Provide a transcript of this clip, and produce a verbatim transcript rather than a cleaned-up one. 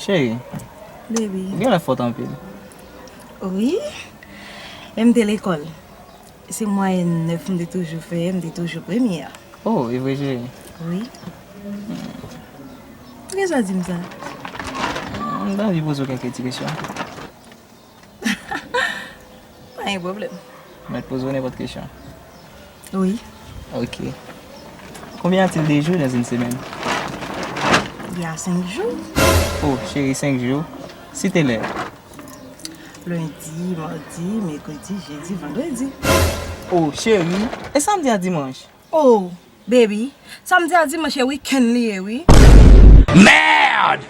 Cheri, baby, ou genlè fòt anpil. Wi, lè m te lekòl, se mwayèn nèf m te toujou fè, m te toujou premye a. Oh, e vre, cheri? Wi. Poukisa w di m sa? M t anvi poze w kèk ti kesyon. Pa gen pwoblèm. Mèt poze w nenpòt kesyon. Wi. Ok. Combien y a-t-il de jours dans une semaine? Il y a cinq jours. Oh, cheri, senk jou. Site lè. Lendi, madi, mèkredi, jedi, vandredi. Oh, cheri, e samdi a dimanch? Oh, baby, samdi a dimanch e weekend li ye, wi. Merde!